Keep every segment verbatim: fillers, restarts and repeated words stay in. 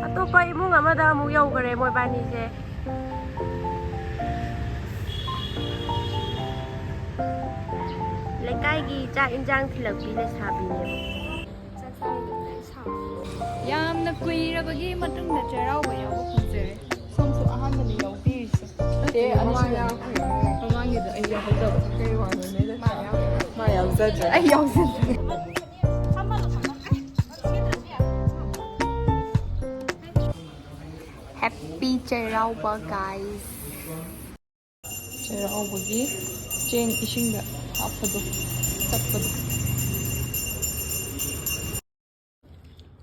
ꯑꯇꯣꯞꯄ ꯏꯃꯨꯡ ꯑꯃꯗ ꯑꯃꯨꯛ ꯌꯧꯈ꯭ꯔꯦ ꯃꯣꯏꯕꯥꯅꯤꯁꯦ꯫ ꯂꯩꯀꯥꯏꯒꯤ ꯆꯥꯛ ꯏꯟꯁꯥꯡ ꯊꯤꯜꯂꯛꯄꯤ ꯂꯩꯁꯥꯕꯤꯅꯦꯕ꯫ ꯌꯥꯝꯅ ꯀꯨꯏꯔꯕꯒꯤ ꯃꯇꯨꯡꯗ ꯆꯩꯔꯥꯎꯕ ꯌꯥꯎꯕ ꯐꯪꯖꯔꯦ꯫ ꯁꯣꯝꯁꯨ ꯑꯍꯥꯟꯕꯅꯤ ꯌꯥꯎꯕꯤꯔꯤꯁꯦ꯫ ꯅꯠꯇꯦ, ꯃꯃꯥꯡ ꯑꯅꯤꯁꯨꯕꯅꯤ꯫ ꯌꯥꯎꯈ꯭ꯔꯦ꯫ ꯃꯃꯥꯡꯒꯤꯗ ꯑꯩ ꯌꯥꯎꯍꯧꯗꯕ꯫ ꯀꯩ ꯋꯥꯅꯣꯅꯦ? ꯃꯥ ꯌꯥꯎ-, ꯃꯥ ꯌꯥꯎꯖꯗ꯭ꯔꯦ꯫ ꯑꯩ ꯌꯥꯎꯖꯗ꯭ꯔꯦ꯫ Happy ꯆꯩꯔꯥꯎꯕ, guys꯫ ꯆꯩꯔꯥꯎꯕꯒꯤ ꯆꯦꯡ ꯏꯁꯤꯡꯗ ꯍꯥꯞꯄꯗꯣ, ꯇꯛꯄꯗꯣ꯫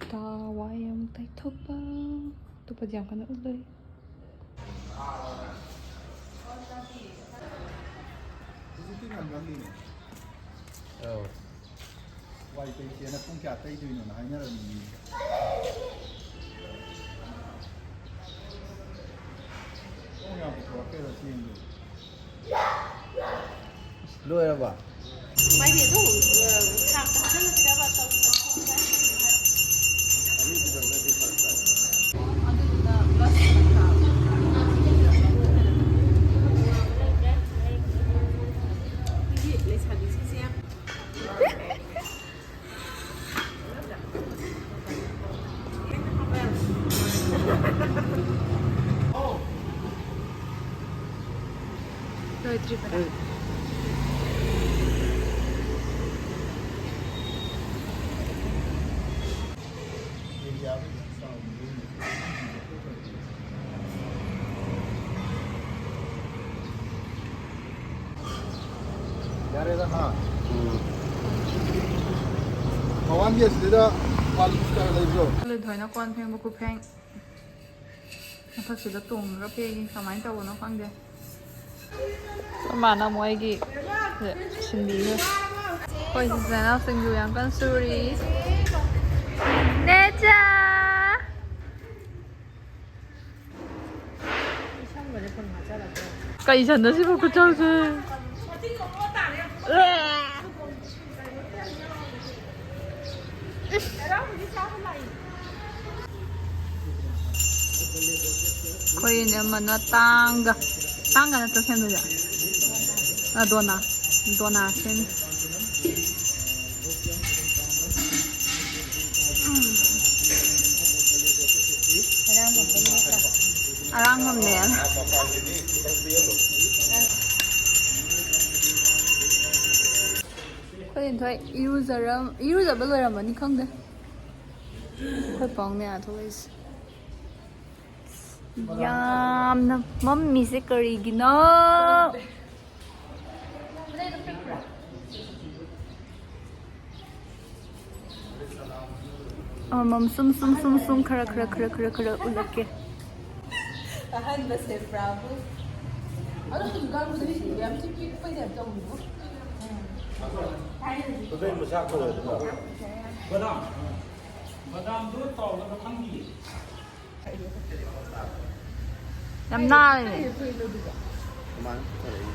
ꯊꯋꯥꯏ ꯑꯃꯨꯛ ꯇꯩꯊꯣꯛꯄ꯫ ꯑꯇꯣꯞꯄꯗꯤ ꯌꯥꯝ ꯀꯟꯅ ꯎꯠꯂꯣꯏ꯫ ꯍꯧꯖꯤꯛꯇꯤ ꯉꯟꯃꯜꯂꯤꯅꯦ꯫ ꯑꯧ꯫ ꯋꯥꯏ ꯇꯩꯁꯦꯅ ꯄꯨꯡ ꯀꯌꯥ ꯇꯩꯗꯣꯏꯅꯣꯅ ꯍꯥꯏꯅꯔꯝꯃꯤꯅꯤ꯫ ꯄꯨꯡ ꯌꯥꯝ ꯄꯨꯊꯣꯔꯛꯇꯣꯏꯔꯣ ꯆꯦꯡꯗꯣ? ꯂꯣꯏꯔꯕ? ꯃꯥꯏꯗꯤ ꯑꯗꯨꯝ, ꯑ, ꯊꯥꯛꯇ ꯍꯥꯞꯆꯜꯂꯁꯤꯔꯕ? ꯇꯧ-, ꯇꯧ-, ꯂꯩꯁꯥꯕꯤꯁꯤꯡꯁꯦ ꯌꯥꯝ ꯂꯣꯏꯗ꯭ꯔꯤꯕꯔꯥ? ꯌꯥꯔꯦꯗ, ꯍꯥ? ꯎꯝ꯫ ꯃꯃꯥꯡꯒꯤ ꯑꯁꯤꯗ ꯋꯥꯜ ꯄꯣꯁꯇꯔ ꯂꯩꯕꯗꯣ꯫ ꯂꯣꯏꯊꯣꯏꯅ ꯀꯣꯟ ꯐꯦꯡꯕ ꯈꯨꯐꯦꯡ꯫ ꯃꯊꯛꯁꯤꯗ ꯇꯣꯡꯉꯒ ꯐꯦꯡꯉꯤ꯫ ꯀꯃꯥꯏꯅ ꯇꯧꯕꯅꯣ ꯈꯪꯗꯦ꯫ ꯑꯩꯈꯣꯏ ꯃꯥꯅ ꯑꯃꯨꯛ ꯑꯩꯒꯤ ꯁꯤꯟꯕꯤꯈ꯭ꯔꯦ꯫ ꯑꯩꯈꯣꯏ ꯏꯆꯤꯟ ꯏꯅꯥꯎ ꯁꯤꯡꯖꯨ ꯌꯥꯝ ꯀꯟꯅ ꯁꯨꯔꯤ꯫ ꯅꯦꯆꯥ! ꯀꯩ ꯁꯟꯅꯣ ꯁꯤꯕꯨ ꯈꯨꯆꯧꯁꯦ? ꯑꯩꯈꯣꯏ ꯏꯅꯝꯃꯅ ꯇꯥꯡꯒ, ꯇꯥꯡꯒ ꯅꯠꯇ꯭ꯔꯣ ꯁꯦꯝꯗꯣꯏꯁꯦ? ꯑ, ꯗꯣꯅꯥ, ꯗꯣꯅꯥ ꯁꯦꯝꯃꯤ꯫ ꯑꯔꯥꯡꯕꯝꯗꯒꯤ ꯅꯠꯇ꯭ꯔꯥ? ꯑꯔꯥꯡꯕꯝꯅꯦ꯫ ꯑꯩꯈꯣꯏ ꯊꯣꯏ ꯏꯔꯨꯖꯔꯝ-, ꯏꯔꯨꯖꯕ ꯂꯣꯏꯔꯝꯃꯅꯤ ꯈꯪꯗꯦ꯫ ꯑꯩꯈꯣꯏ ꯄꯥꯎꯅꯦ ꯊꯣꯛꯂꯛꯏꯁꯦ꯫ ꯌꯥꯝꯅ ꯃꯝꯃꯤꯁꯦ ꯀꯔꯤꯒꯤꯅꯣ? ꯑꯃꯃꯝ ꯁꯨꯝ ꯁꯨꯝ ꯁꯨꯝ ꯁꯨꯝ ꯈꯔ ꯈꯔ ꯈꯔ ꯈꯔ ꯈꯔ ꯎꯠꯂꯛꯀꯦ꯫ ꯑꯍꯟꯕ ꯁꯦꯝꯕ꯭ꯔꯥꯕꯨ? ꯑꯗꯣ ꯍꯧꯖꯤꯛꯀꯥꯟ ꯃꯆꯥꯁꯤꯡꯗꯣ ꯌꯥꯝ ꯊꯤ ꯄꯤꯛꯄꯩ ꯇꯥꯏꯞ ꯇꯧꯕꯅꯤꯕꯣ꯫ ꯊꯥꯏꯅꯗꯤ ꯑꯗꯨꯏ ꯃꯆꯥ ꯀꯧꯋꯦ ꯑꯗꯨꯒ꯫ ꯕꯗꯥꯝ, ꯕꯗꯥꯝꯗꯣ ꯇꯥꯎꯒꯗ꯭ꯔꯥ ꯈꯪꯗꯤꯌꯦ꯫ ꯌꯥꯝ ꯅꯥꯜꯂꯦ꯫ ꯀꯃꯥꯏꯅ ꯇꯧꯔꯛꯏꯅꯣ?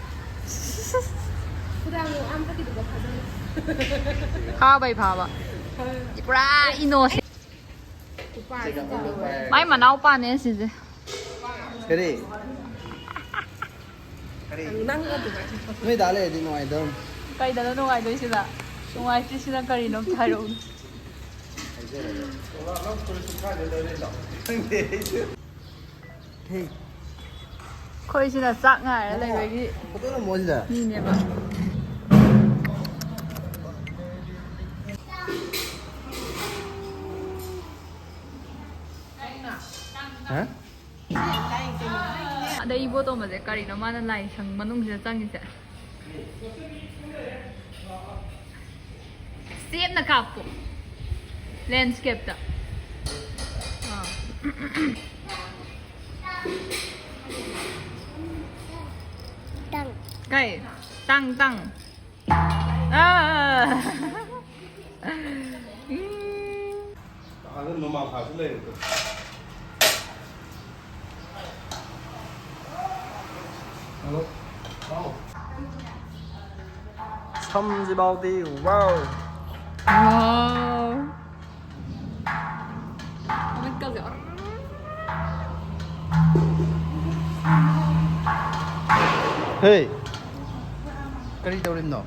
ꯈꯨꯗꯥꯡꯗꯣ ꯑꯥ ꯃꯊꯛꯀꯤꯗꯨꯒ ꯐꯥꯖꯜꯂꯣ꯫ ꯐꯥꯕꯩ ꯐꯥꯕ꯫ ꯄꯨꯔꯥ ꯏꯅꯣꯁꯦꯟ꯫ ꯃꯥꯏ ꯃꯅꯥꯎꯄꯥꯅꯦ ꯁꯤꯁꯦ꯫ ꯀꯔꯤ? ꯀꯔꯤ? ꯅꯪꯒ ꯑꯗꯨꯃꯥꯏꯅ꯫ ꯅꯣꯏ ꯗꯥ ꯂꯩꯔꯗꯤ ꯅꯨꯡꯉꯥꯏꯗꯧꯅꯤ꯫ ꯀꯩꯗꯅꯣ ꯅꯨꯡꯉꯥꯏꯗꯣꯏꯁꯤꯅ? ꯅꯨꯡꯉꯥꯏꯇ꯭ꯔꯤꯁꯤꯅ ꯀꯔꯤꯅꯣ ꯑꯝꯇ ꯍꯥꯏꯔꯛꯎ꯫ ꯈꯪꯗꯦ ꯑꯩꯁꯨ꯫ ꯍꯦ꯫ ꯑꯩꯈꯣꯏꯁꯤꯅ ꯆꯥꯛ ꯉꯥꯏꯔ ꯂꯩꯕꯒꯤ ꯐꯣꯇꯣ ꯅꯝꯃꯣ ꯁꯤꯗ꯫ ꯃꯤꯅꯦꯕ꯫ ꯍꯥ? ꯑꯗꯩ ꯏꯕꯣꯇꯣꯝꯕꯁꯦ ꯀꯔꯤꯅꯣ ꯃꯥꯅ ꯂꯥꯏꯁꯪ ꯃꯅꯨꯡꯁꯤꯗ ꯆꯪꯉꯤꯁꯦ? ꯆꯦꯞꯅ ꯀꯥꯞꯄꯨ꯫ ꯂꯦꯟꯁꯀꯦꯞꯇ꯫ ꯑꯥ꯫ ꯇꯪ꯫ ꯀꯩ? ꯇꯪ, ꯇꯪ꯫ ꯑꯥ꯫ ꯎꯝ꯫ ꯑꯗꯨ ꯅꯣꯡꯃꯥꯡꯈꯥꯁꯨ ꯂꯩꯔꯦ꯫ ꯍꯜꯂꯣ꯫ ꯍꯥꯎ꯫ ꯁꯝꯁꯤꯐꯥꯎꯗꯤ, ꯋꯥꯎ꯫ ꯋꯥꯎ꯫ ꯃꯃꯤꯠꯀꯁꯦ ꯑꯔ-꯫ ꯍꯦ, ꯀꯔꯤ ꯇꯧꯔꯤꯕꯅꯣ?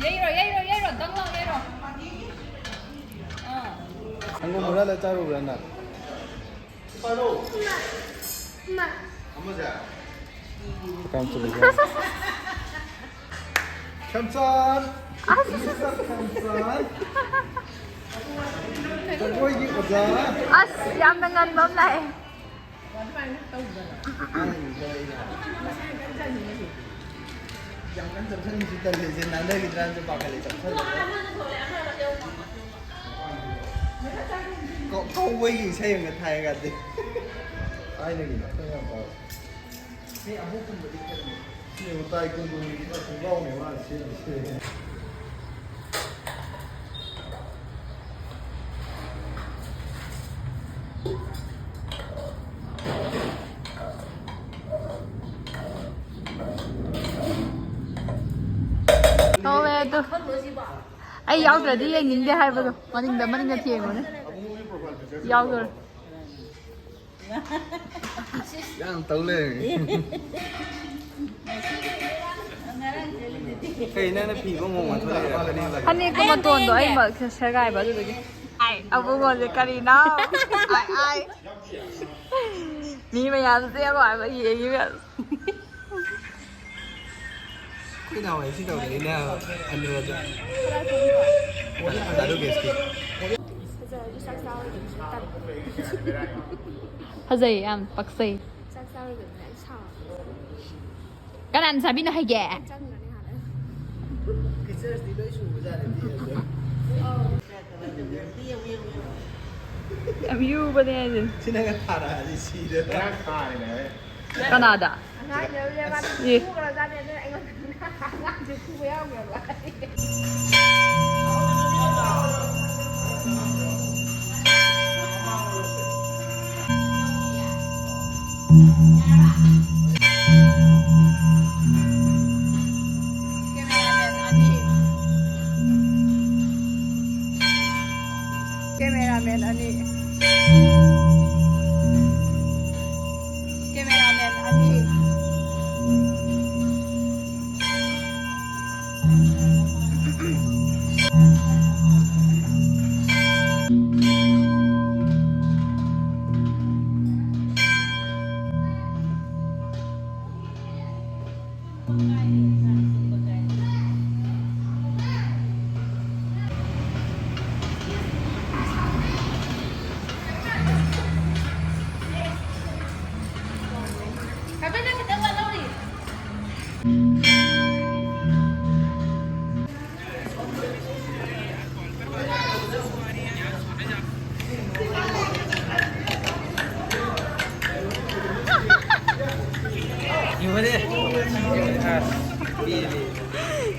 ꯌꯩꯔꯣ, ꯌꯩꯔꯣ, ꯌꯩꯔꯣ, ꯗꯪ ꯂꯥꯎ ꯌꯩꯔꯣ꯫ ꯑꯥ꯫ ꯁꯪꯒꯣꯝ ꯍꯨꯔꯥꯜꯂ ꯆꯥꯔꯨꯕ꯭ꯔꯥ ꯅꯪ? ꯀꯥꯏ ꯆꯠꯂꯤꯒꯦ? ꯈꯦꯝꯆꯥꯟ! ꯑꯁ! ꯈꯦꯝꯆꯥꯟ! ꯖꯒꯣꯏꯒꯤ ꯑꯣꯖꯥ! ꯑꯁ, ꯌꯥꯝꯅ ꯉꯟꯕ ꯑꯃ ꯂꯥꯛꯑꯦ꯫ ꯌꯥꯝ ꯀꯟꯅ ꯆꯞꯁꯟꯕꯁꯨ ꯇꯜꯂꯦ, ꯁꯦ ꯅꯥꯟꯊꯈꯤꯗ꯭ꯔꯥꯅꯁꯨ ꯄꯥꯈꯠꯂꯦ ꯆꯞꯁꯜꯂꯒ꯫ ꯀꯧ-, ꯀꯧꯕꯒꯤ ꯏꯁꯩ ꯑꯃꯒ ꯊꯥꯏ ꯀꯥꯟꯗꯤ꯫ ꯊꯥꯏꯅꯒꯤꯗꯣ ꯑꯩꯈꯣꯏ ꯌꯥꯝ ꯄꯥꯝꯃꯤ꯫ ꯃꯤ ꯑꯕꯣꯛꯀꯨꯝꯕꯗꯤ ꯈꯔ ꯁꯤ ꯌꯦꯡꯉꯨ, ꯇꯥꯏ ꯀꯨꯟ ꯀꯨꯟꯒꯤ ꯈꯣꯡꯒ꯭ꯔꯥꯎꯅꯦ ꯃꯥꯅ ꯁꯦꯠꯂꯤꯁꯦ꯫ ꯍꯧꯋꯦ ꯑꯗꯨ꯫ ꯑꯩ ꯌꯥꯎꯗ꯭ꯔꯗꯤ ꯌꯦꯡꯅꯤꯡꯗꯦ ꯍꯥꯏꯕꯗꯣ꯫ ꯃꯅꯤꯡꯗ, ꯃꯅꯤꯡꯗ ꯊꯦꯡꯕꯅꯦ꯫ ꯌꯥꯎꯗꯣꯔꯦ꯫ ꯌꯥꯝ ꯇꯧ ꯂꯩꯔꯦ꯫ ꯀꯩ ꯅꯪꯅ ꯐꯤꯕ ꯃꯑꯣꯡ ꯑꯣꯟꯊꯣꯔꯛꯏꯔꯥ? ꯐꯅꯦꯛ ꯐꯅꯦꯛꯇꯣ ꯃꯇꯣꯟꯗꯣ ꯑꯩ ꯃ-, ꯁꯦꯒꯥꯏꯕ ꯑꯗꯨꯗꯨꯒꯤ꯫ ꯑꯕꯨꯡꯉꯣꯁꯦ ꯀꯔꯤꯅꯣ? ꯑꯥꯏ, ꯑꯥꯏ꯫ ꯃꯤ ꯃꯌꯥꯝꯁꯦ ꯌꯥꯝ ꯍꯥꯏꯕ ꯌꯦꯡꯉꯤ ꯃꯌꯥꯝ꯫ ꯑꯩꯈꯣꯏ ꯅꯍꯥꯟꯋꯥꯏ ꯁꯤ ꯇꯧꯔꯛꯏꯅꯦ ꯍꯥꯏꯕ, ꯑꯅꯤꯔꯣꯗ꯫ ꯀꯅꯥ ꯀꯅꯥꯅꯣ ꯕꯦꯁꯀꯤ? ꯐꯖꯔꯁꯨ ꯆꯥꯛ ꯆꯥꯔꯣꯏꯗꯕꯁꯨ ꯇꯜꯂꯦ꯫ ꯐꯖꯩ, ꯌꯥꯝ ꯄꯛꯆꯩ꯫ ꯆꯥꯛ ꯆꯥꯔꯣꯏꯗꯕꯅꯦ ꯑꯩ ꯁꯥꯎꯔꯦ꯫ ꯀꯅꯥꯅ ꯆꯥꯕꯤꯅꯣ ꯍꯥꯏꯒꯦ? ꯆꯪꯈ꯭ꯔꯅꯤ ꯍꯥꯟꯅ꯫ ꯐꯤꯆꯔꯁꯇꯤ ꯂꯣꯏ ꯁꯨꯕꯖꯥꯠꯅꯤ ꯇꯤ ꯑꯦꯁ꯫ ꯑꯧ꯫ ꯌꯥꯝ ꯌꯨꯕꯅꯦ ꯍꯥꯏꯁꯤꯅꯦ꯫ ꯁꯤ ꯅꯪꯅ ꯊꯥꯔꯛꯑꯗꯤ ꯁꯤꯔꯦ꯫ ꯉꯔꯥꯡ ꯊꯥꯔꯤꯅꯦ ꯍꯥꯏꯕ꯫ ꯀꯅꯥꯗ? ꯑꯉꯥꯡꯁꯦ ꯃꯥꯗꯤ ꯑꯦ꯫ ꯐꯨꯈ꯭ꯔꯖꯥꯠꯅꯤ, ꯑꯗꯨꯅ ꯑꯩꯉꯣꯟꯗ ꯑꯉꯥꯡꯁꯦ ꯐꯨꯕ ꯌꯥꯎꯈ꯭ꯔꯕ꯫ Cameraman ꯑꯅꯤ꯫ Cameraman ꯑꯅꯤ꯫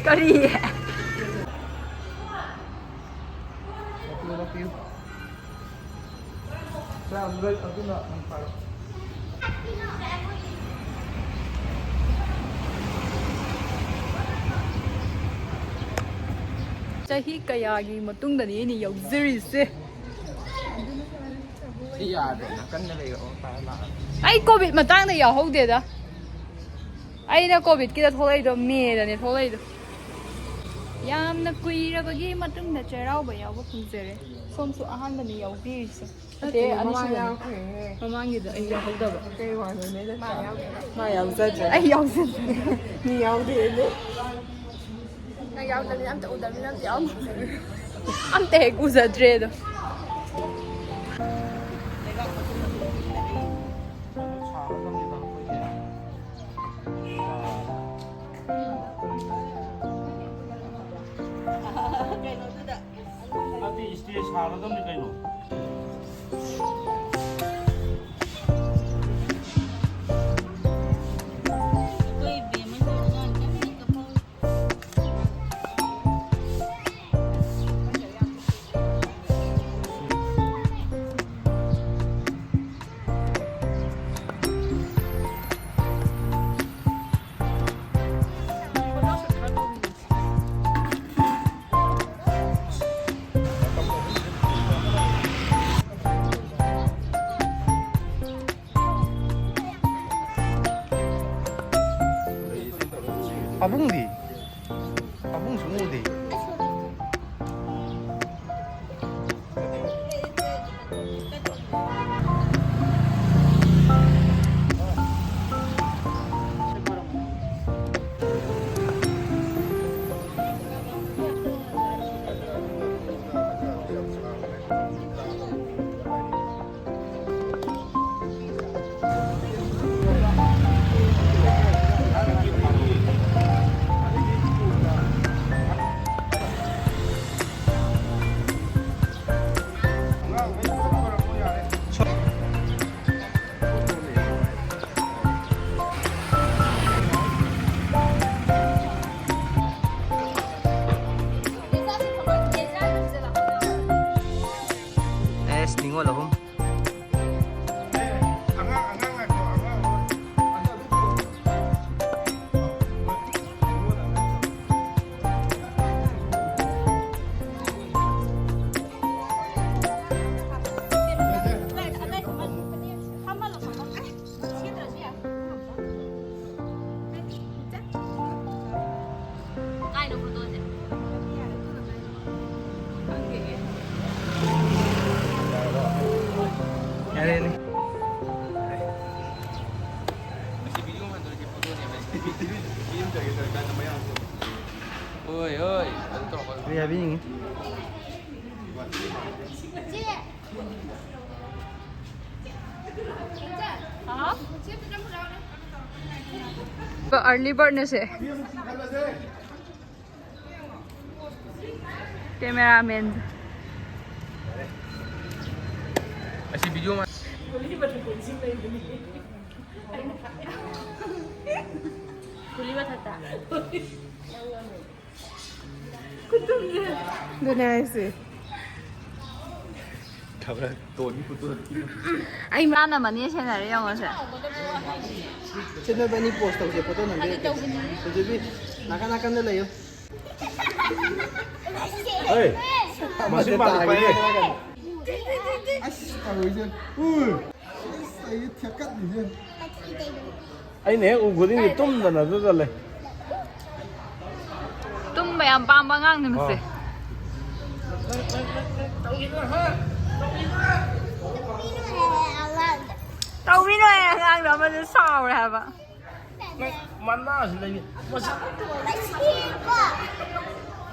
ꯀꯔꯤ? ꯆꯍꯤ ꯀꯌꯥꯒꯤ ꯃꯇꯨꯡꯗꯅꯤ ꯑꯩꯅ ꯌꯧꯖꯔꯤꯁꯦ꯫ ꯁꯤ ꯌꯥꯗ꯭ꯔꯦ, ꯅꯥꯀꯟꯗ ꯂꯩꯔꯛꯑꯣ, ꯄꯥꯏꯔ ꯂꯥꯛꯑꯒꯦ꯫ ꯑꯩ ꯀꯣꯚꯤꯗ ꯃꯇꯥꯡꯗ ꯌꯥꯎꯍꯧꯗꯦꯗ꯫ ꯑꯩꯅ ꯀꯣꯚꯤꯗꯀꯤꯗ ꯊꯣꯛꯂꯛꯏꯗꯣ, ꯃꯦꯗꯅꯦ ꯊꯣꯛꯂꯛꯏꯗꯣ꯫ ꯌꯥꯝꯅ ꯀꯨꯏꯔꯕꯒꯤ ꯃꯇꯨꯡꯗ ꯆꯩꯔꯥꯎꯕ ꯌꯥꯎꯕ ꯐꯪꯖꯔꯦ꯫ ꯁꯣꯝꯁꯨ ꯑꯍꯥꯟꯕꯅꯤ ꯌꯥꯎꯕꯤꯔꯤꯁꯦ꯫ ꯅꯠꯇꯦ, ꯃꯃꯥꯡ ꯑꯅꯤꯁꯨꯕꯅꯤ꯫ ꯌꯥꯎꯈ꯭ꯔꯦꯍꯦ꯫ ꯃꯃꯥꯡꯒꯤꯗꯣ ꯑꯩ ꯌꯥꯎꯍꯧꯗꯕ꯫ ꯀꯩ ꯋꯥꯅꯣꯅꯦ? ꯃꯥ ꯌꯥꯎꯗ꯭ꯔꯦ꯫ ꯑꯩ ꯌꯥꯎꯖꯗ꯭ꯔꯦ꯫ ꯃꯤ ꯌꯥꯎꯗꯦꯅꯦ꯫ ꯅꯪ ꯌꯥꯎꯗꯕꯅꯤꯅ ꯑꯝꯇ ꯎꯗꯕꯅꯤꯅ ꯑꯝꯇ ꯌꯥꯎꯗ꯭ꯔꯦ꯫ ꯑꯝꯇ ꯍꯦꯛ ꯎꯖꯗ꯭ꯔꯦ ꯑꯗꯣ꯫ ꯅꯠꯇꯦ, ꯁ꯭ꯇꯦꯖ ꯁꯥꯒꯗꯕꯅꯤ ꯀꯩꯅꯣ꯫ ꯄꯥꯕꯨꯡꯗꯤ? ꯄꯥꯕꯨꯡꯁꯨ ꯎꯗꯦ꯫ ꯅꯤꯉꯣꯜ ꯑꯍꯨꯝ꯫ ꯀꯥꯏꯅꯣ ꯐꯣꯇꯣꯁꯦ? ꯌꯥꯔꯦꯅꯦ꯫ ꯍꯣꯏ, ꯍꯣꯏ꯫ ꯑꯗꯨ ꯇꯧꯔꯛꯄ꯫ ꯀꯔꯤ ꯍꯥꯏꯕꯤꯅꯤꯡꯉꯤ? ꯑꯥꯔꯂꯤ ꯕꯥꯔꯠꯅꯦ ꯁꯦ꯫ ꯀꯦꯃꯦꯔꯥꯃꯦꯟ꯫ ꯑꯁꯤ ꯚꯤꯗꯤꯑꯣ ꯃꯥ- ꯀꯨꯂꯤ ꯃꯊꯛꯇ꯫ ꯑꯗꯨꯅꯦ ꯍꯥꯏꯁꯦ꯫ ꯈꯕꯔ ꯇꯣꯟꯒꯤ ꯐꯣꯇꯣ꯫ ꯑꯩ ꯃꯥꯅ ꯃꯅꯦ ꯁꯦꯟꯅꯔꯦ ꯌꯦꯡꯉꯣꯁꯦ꯫ ꯁꯦ, ꯅꯣꯏꯕꯥꯅꯤ ꯄꯣꯁ ꯇꯧꯁꯦ, ꯐꯣꯇꯣ ꯅꯝꯒꯦ꯫ ꯍꯧꯖꯤꯛꯇꯤ ꯅꯥꯀꯟ ꯅꯥꯀꯟꯗ ꯂꯩꯌꯨ꯫ ꯍꯩ, ꯃꯁꯤ ꯃꯥꯜꯂꯦ ꯄꯥꯏꯔꯦ꯫ ꯑꯁ, ꯇꯧꯔꯤꯁꯦ꯫ ꯎꯏ꯫ ꯑꯁ, ꯑꯩ ꯊꯦꯛꯀꯠꯂꯤꯁꯦ꯫ ꯑꯩꯅ ꯍꯦꯛ ꯎ ꯈꯨꯗꯤꯡꯒꯤ ꯇꯨꯝꯗꯅ ꯑꯗꯨꯗ ꯂꯩ꯫ ꯇꯨꯝꯕ ꯌꯥꯝ ꯄꯥꯝꯕ ꯑꯉꯥꯡꯅꯤ ꯃꯁꯦ꯫ ꯑꯥ꯫ ꯇꯧꯕꯤꯅꯨꯍꯦ, ꯑꯉꯥꯡꯗꯣ ꯑꯃꯗꯨ ꯁꯥꯎꯔꯦ ꯍꯥꯏꯕ꯫ ꯅꯪ ꯃꯅꯥꯁꯨ ꯂꯩ꯫ ꯃꯁꯤ,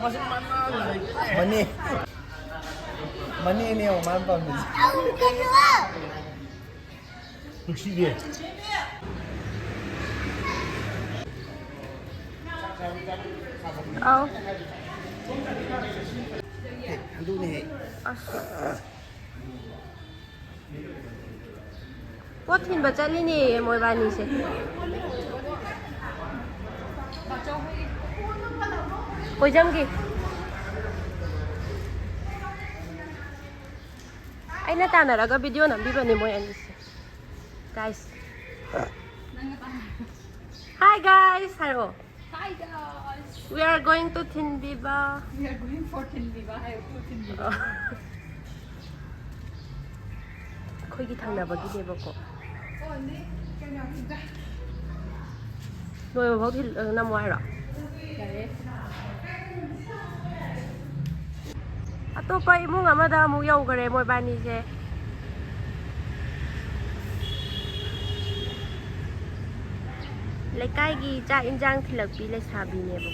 ꯃꯁꯤ ꯃꯅꯥꯁꯨ ꯂꯩ꯫ ꯃꯅꯦ꯫ ꯃꯅꯦꯅꯦ ꯃꯥꯅ ꯄꯥꯝꯃꯤꯁꯦ꯫ ꯅꯨꯡꯁꯤꯌꯦ꯫ ꯑꯥꯎ꯫ ꯍꯦ, ꯑꯗꯨꯅꯦ ꯍꯦ꯫ ꯑꯁ꯫ ꯄꯣꯠ ꯊꯤꯟꯕ ꯆꯠꯂꯤꯅꯦꯌꯦ ꯃꯣꯏꯕꯥꯅꯤꯁꯦ꯫ ꯀꯣꯏ ꯆꯪꯈꯤ꯫ ꯑꯩꯅ ꯇꯥꯟꯅꯔꯒ ꯚꯤꯗꯤꯑꯣ ꯅꯝꯕꯤꯕꯅꯦ ꯃꯣꯏ ꯑꯅꯤꯁꯦ꯫ Guys, hi guys ꯍꯥꯏꯔꯛꯑꯣ꯫ Hi guys. We are going to ꯊꯤꯟꯕꯤꯕ꯫ We are going for ꯊꯤꯟꯕꯤꯕ ꯍꯥꯏꯌꯨ, to ꯊꯤꯟꯕꯤꯕ꯫ ꯑꯩꯈꯣꯏꯒꯤ ꯊꯪꯅꯕꯒꯤꯅꯦꯕꯀꯣ꯫ ꯂꯣꯏꯕ ꯐꯥꯎ ꯊꯤꯜ-, ꯅꯝꯃꯣ ꯍꯥꯏꯔꯣ? ꯌꯥꯏꯌꯦ꯫ ꯑꯇꯣꯞꯄ ꯏꯃꯨꯡ ꯑꯃꯗ ꯑꯃꯨꯛ ꯌꯧꯈꯔꯦ ꯃꯣꯏꯕꯥꯅꯤꯁꯦ꯫ ꯂꯩꯀꯥꯏꯒꯤ ꯆꯥꯛ ꯏꯟꯁꯥꯡ ꯊꯤꯜꯂꯛꯄꯤ ꯂꯩꯁꯥꯕꯤꯅꯦꯕꯀꯣ꯫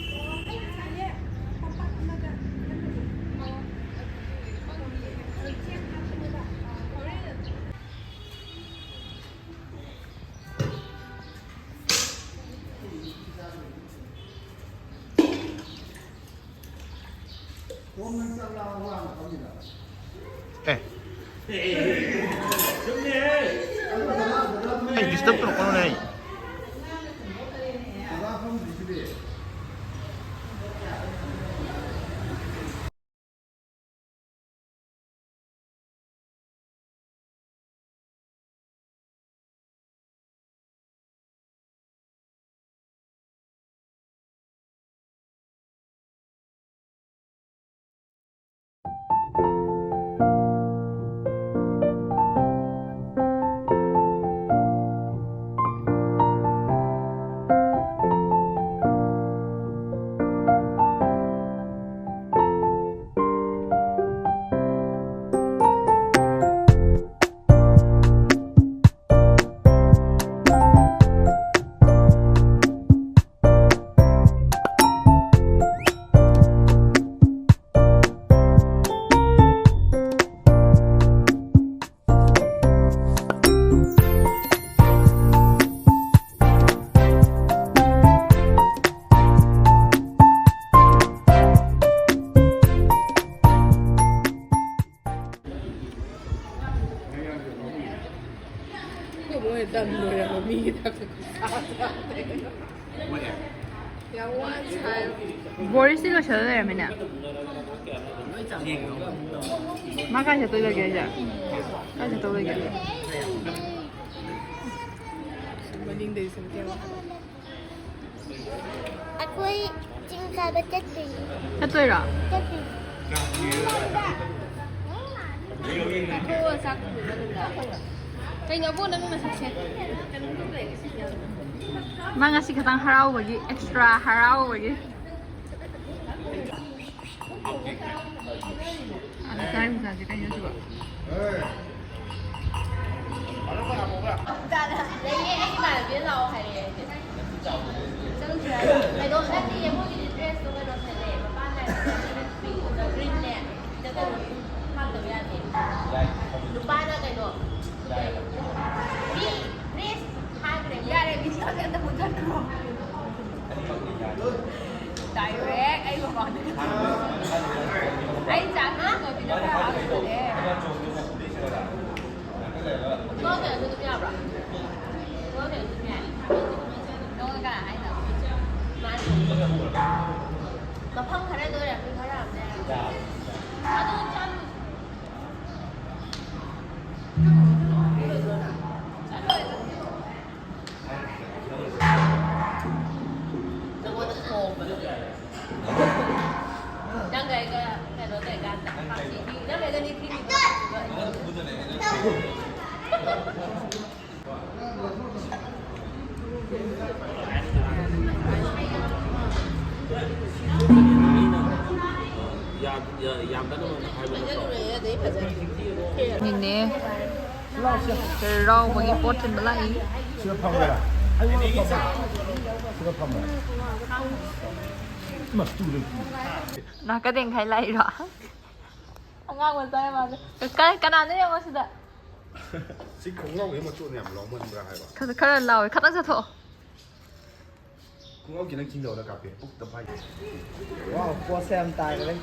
ꯑꯦ꯫ ꯑꯩ disturb ꯇꯧꯔꯛꯀꯅꯨꯅꯦ ꯑꯩ꯫ ꯑꯩꯈꯣꯏ ꯃꯣꯏ ꯗꯝ ꯂꯣꯏꯔꯕ ꯃꯤꯒꯤ ꯇꯥꯏꯞꯇ ꯈꯨꯠꯁꯥ ꯆꯥꯗꯦ꯫ ꯃꯣꯏ ꯑꯦ꯫ ꯕꯣꯔꯤꯁꯇꯤ ꯂꯣꯏꯁꯤꯜꯂ ꯂꯩꯔꯝꯃꯤꯅꯦ꯫ ꯃꯥ ꯀꯥꯏ ꯆꯠꯇꯣꯏ ꯂꯩꯒꯦ ꯍꯥꯏꯁꯦ? ꯀꯥꯏ ꯆꯠꯇꯧ ꯂꯩꯒꯦ? ꯃꯅꯤꯡꯗꯩ ꯁꯨꯝ ꯀꯌꯥ ꯑꯩꯈꯣꯏ ꯆꯤꯡ ꯀꯥꯕ ꯆꯠꯇꯣꯏꯅꯤ꯫ ꯆꯠꯇꯣꯏꯔꯣ? ꯆꯠꯇꯣꯏꯅꯤ꯫ ꯀꯩꯅꯣ ꯑꯕꯣ ꯅꯪ ꯃꯁꯛꯁꯦ? ꯃꯥ ꯉꯁꯤ ꯈꯇꯪ ꯍꯔꯥꯎꯕꯒꯤ, ꯑꯦꯛꯁꯇ꯭ꯔꯥ ꯍꯔꯥꯎꯕꯒꯤ꯫ ꯑꯗ ꯆꯥꯔꯤꯕ ꯆꯥꯁꯦ ꯀꯩꯅꯣ ꯁꯤꯕꯣ? ꯂꯩꯌꯦ, ꯑꯩ ꯏꯃꯥꯟꯅꯕꯤꯅ ꯂꯥꯛꯑꯣ ꯍꯥꯏꯔꯛꯑꯦ ꯑꯩꯁꯦ꯫ ꯆꯪꯁꯤꯔꯥ? ꯀꯩꯅꯣ ꯅꯠꯇꯤꯌꯦ, ꯃꯣꯏꯒꯤꯗꯤ ꯗ꯭ꯔꯦꯁꯇꯣ ꯀꯩꯅꯣ ꯁꯦꯠꯂꯦ, ꯃꯄꯥꯟ ꯅꯥꯏꯕ ꯁꯦꯠꯂꯦ, ꯄꯤꯡꯛ ꯑꯗ ꯒ꯭ꯔꯤꯟꯅꯦ, ꯁꯤꯗ ꯀꯩꯅꯣ ꯍꯥꯞꯇꯕ ꯌꯥꯗꯦ꯫ ꯅꯨꯄꯥꯅ ꯀꯩꯅꯣ ꯃꯤ ꯗ꯭ꯔꯦꯁ ꯍꯥꯏꯈ꯭ꯔꯦ꯫ ꯌꯥꯔꯦ, ꯚꯤꯗꯤꯑꯣꯁꯦ ꯑꯝꯇ ꯃꯨꯊꯠꯈ꯭ꯔꯣ꯫ ꯗꯥꯏꯔꯦꯛ ꯑꯩ ꯃꯃꯥꯡꯗ꯫ ꯑꯩ ꯆꯥꯛ ꯅꯠꯇꯕꯤꯗ ꯈꯔ ꯍꯥꯞꯄꯅꯦ꯫ ꯅꯣꯏ ꯀꯩꯅꯣꯁꯨ ꯑꯗꯨꯝ ꯌꯥꯕ꯭ꯔꯣ? ꯅꯣꯏ ꯀꯩꯅꯣꯁꯨ ꯑꯗꯨꯝ ꯌꯥꯏ꯫ ꯅꯣꯏ ꯀꯅꯥ ꯍꯥꯏꯅꯣ? ꯃꯥꯅꯤ꯫ ꯃꯐꯝ ꯈꯔꯗ ꯑꯣꯏꯔꯝꯅꯤ, ꯈꯔ ꯑꯃꯅ ꯌꯥꯔꯝꯃꯣꯏ꯫ ꯑꯗꯨ ꯆꯠꯂꯨ꯫ ꯆꯠꯂꯣꯏꯗ꯭ꯔꯣ ꯅꯪ? ꯆꯠꯂꯣꯏꯗ꯭ꯔꯣ? ꯅꯪꯉꯣꯟꯗ ꯊꯣꯡꯕꯗꯨꯗꯤ꯫ ꯅꯪꯒ ꯑꯩꯒ ꯀꯩꯅꯣ ꯇꯧꯔꯤꯀꯥꯟꯗ, ꯅꯪꯒ ꯑꯩꯒ ꯅꯤꯊꯤꯅꯤꯗꯣ꯫ ꯌꯥꯝ ꯀꯟꯅ ꯍꯥꯏꯕ ꯅꯠꯇ꯭ꯔꯣ? ꯅꯤꯅꯦ ꯆꯩꯔꯥꯎꯕꯒꯤ ꯄꯣꯠ ꯊꯤꯟꯕ ꯂꯥꯛꯏ꯫ ꯁꯤꯗ ꯐꯝꯒꯦꯔꯥ? ꯁꯤꯗ ꯐꯝꯃꯣ꯫ ꯏꯃꯥ, ꯇꯨ ꯂꯩ, ꯇꯨ꯫ ꯅꯥꯀꯗꯦꯡ ꯈꯥꯏ ꯂꯥꯛꯏꯔꯣ? ꯑꯉꯥꯡ ꯃꯆꯥ ꯌꯥꯝ ꯃꯥꯜꯂꯦ꯫ ꯀ-, ꯀꯅꯥꯅꯣ ꯌꯦꯡꯉꯣ ꯁꯤꯗ꯫ ꯁꯤ ꯈꯣꯡꯒ꯭ꯔꯥꯎꯒꯤ ꯃꯆꯣꯠꯅ ꯌꯥꯝ ꯂꯥꯎꯃꯟꯕ꯭ꯔꯥ ꯍꯥꯏꯕ꯫ ꯈꯔ, ꯈꯔ ꯂꯥꯎꯋꯦ꯫ ꯈꯇꯪ ꯆꯠꯊꯣꯛꯑꯣ꯫ ꯈꯣꯡꯒ꯭ꯔꯥꯎ ꯈꯤꯇꯪ ꯆꯤꯡꯊꯧꯗ ꯀꯥꯞꯄꯦ꯫ ꯄꯨꯛꯇ ꯐꯥꯏ꯫ ꯋꯥꯎ, ꯄꯣꯠꯁꯦ ꯌꯥꯝ ꯇꯥꯈ꯭ꯔꯦ꯫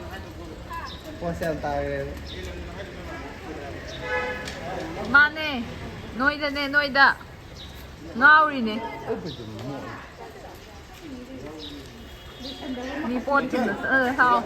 ꯄꯣꯠꯁꯦ ꯌꯥꯝ ꯇꯥꯈ꯭ꯔꯦ꯫ ꯃꯥꯅꯦ꯫ ꯅꯣꯏꯗꯅꯦ, ꯅꯣꯏꯗ꯫ ꯉꯥꯎꯔꯤꯅꯦ꯫ ꯑꯩ ꯐꯩꯖꯣꯝ ꯑꯃ ꯃꯤ ꯄꯣꯠ ꯊꯤꯟꯕ ꯆꯠꯂꯒ ꯁꯥꯎ꯫